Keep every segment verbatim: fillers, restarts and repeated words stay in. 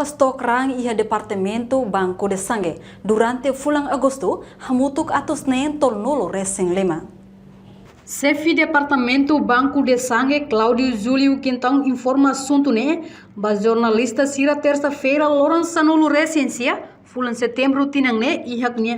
Estok raan iha Departamentu Banco de Sangue durante fulan Agostu hamutuk atus neen tolunulu resin lima. Xefe Departamentu Banco de Sangue, Claudio Julio Quintão, informa asuntu ne'e ba jornalista sira tersa-feira, loron sanulu resin sia, fulan Setembru tinan ne'e, iha nia,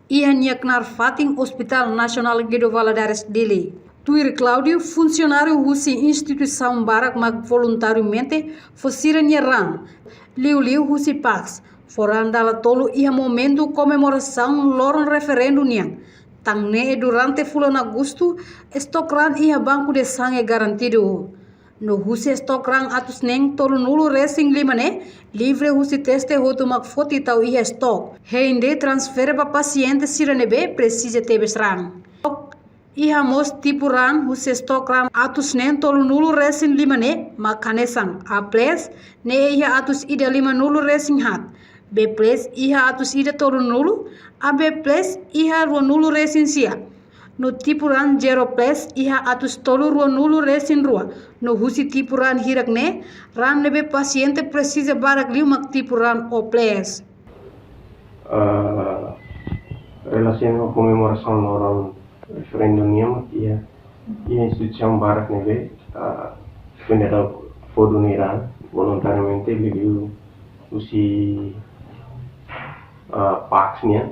iha nia knaar fatin Hospital Nasionál Guido Valadares, Dili. Tuir Claudio, funsionáriu husi instituisaun barak mak voluntariamente fó sira-nia raan, liuliu husi Pax, fó raan dala tolu iha momentu komemorasaun loron referendu nian. Tan ne'e durante fulan Agostu, estok raan iha Banco de Sangue garantidu. No husi estok raan atus neen tolunulu resin lima ne'e, livre husi teste hotu mak foti tau iha estok. Hein de'it transfere ba pasiente sira ne'ebé presiza tebes raan. Iha mós tipu raan husi estok raan atus neen tolunulu resin lima ne'e mak hanesan A plus, ne'e iha atus ida limanulu resin haat, B plus iha atus ida tolunulu, A B plus iha ruanulu resin sia. No tipu raan zero plus iha atus tolu ruanulu resin rua. No husi tipu raan hirak ne'e, raan ne'ebé pasiente presiza barak liu mak tipu raan O plus. Ah, relasiona ho komemorasaun loron referendu nian mak iha, iha instituisaun barak ne'ebé, ah, foin dadauk fó duni raan voluntariamente liuliu husi, ah, Pax nian.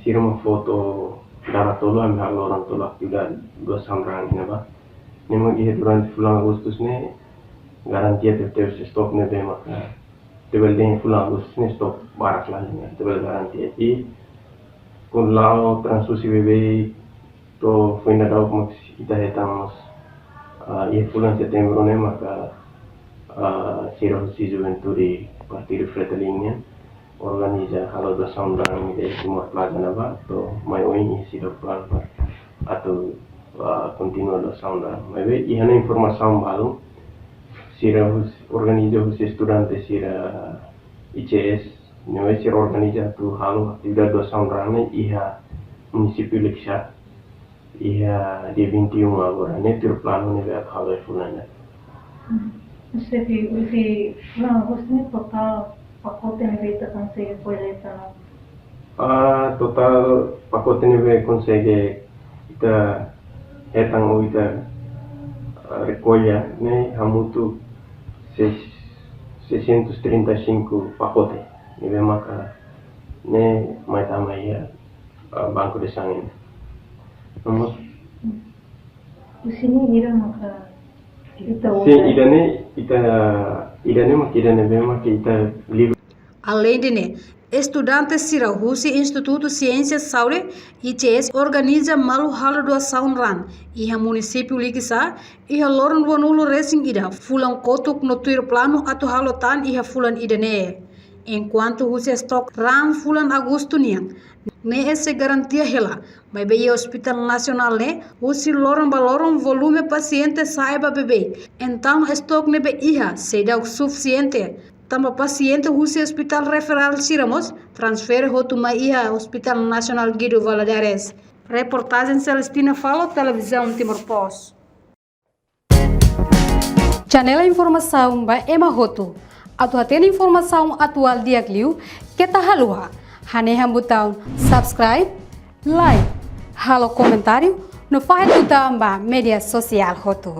Sira mak fó to'o dala tolu, ami halo loron tolu atividade doasaun raan ne'ebá. Ne'e mak iha durante fulan Agostu ne'e garantia tebes estok ne'ebé maka, ah, tebes de'it fulan Agostu ne'e estok barak la ne'e, tebes garantia. I kuandu la'o transfuzi beibeik to'o foin dadauk mak ita hetan mós, ah, iha fulan Setembru ne'e maka, ah, sira husi juventude Partidu Fretilin nian organiza halo doasaun raan iha Timor Plaza ne'ebá, to'o mai oin iha seidauk plan ba atu, ah, kontinua doasaun raan. Maibé iha ona informasaun balu, sira hus-, organiza husi estudante sira I C S, ne'ebé sira organiza atu halo atividade doasaun raan ne'e iha munisípiu Likisá, iha dia vinte e um agora, ne'e tuir planu ne'ebé atu halo iha fulan ne'e. Hmm. Xefe, husi fulan Agostu ne'e totál pakote ne'ebé ita konsege ko'alia ona? Ah, totál pakote ne'ebé konsege ita hetan ou ita, ah, rekolla ne'e hamutuk seis-, seiscentos trinta e cinco pakote. Ne'ebé maka ne'e mai tama iha, ah, Banco de Sangue. Nomor Husi ne'e hira maka ita Sin, uza? Ida-ne'e, ita, ida-ne'e mak ida ne'ebé mak ita livre. Alende ne'e, estudante sira husi Institutu Siénsia Saúde, I C S, organiza malu halo doasaun raan iha munisípiu Likisá, iha loron ruanulu resin ida, fulan kotuk no tuir planu atu halo tan iha fulan ida-ne'e. Enkuantu husi estok raan fulan Agostu nian, ne'e sei garantia hela, maibé iha Hospital Nasionál ne'e, husi loron ba loron volume pasiente sa'e ba beibeik. Entaun estok ne'ebé iha seidauk sufisiente, tanba pasiente husi ospitál referál sira mós transfere hotu mai iha Hospital Nasionál Guido Valadares. Reportajen Celestina Falo, Televizaun Timor Post. Channel informasaun ba ema hotu. Atu hatene informasaun atuál di'ak liu, keta haluha hanehan butaun subscribe, like, halo komentáriu, no fahe tutan ba média sosiál hotu.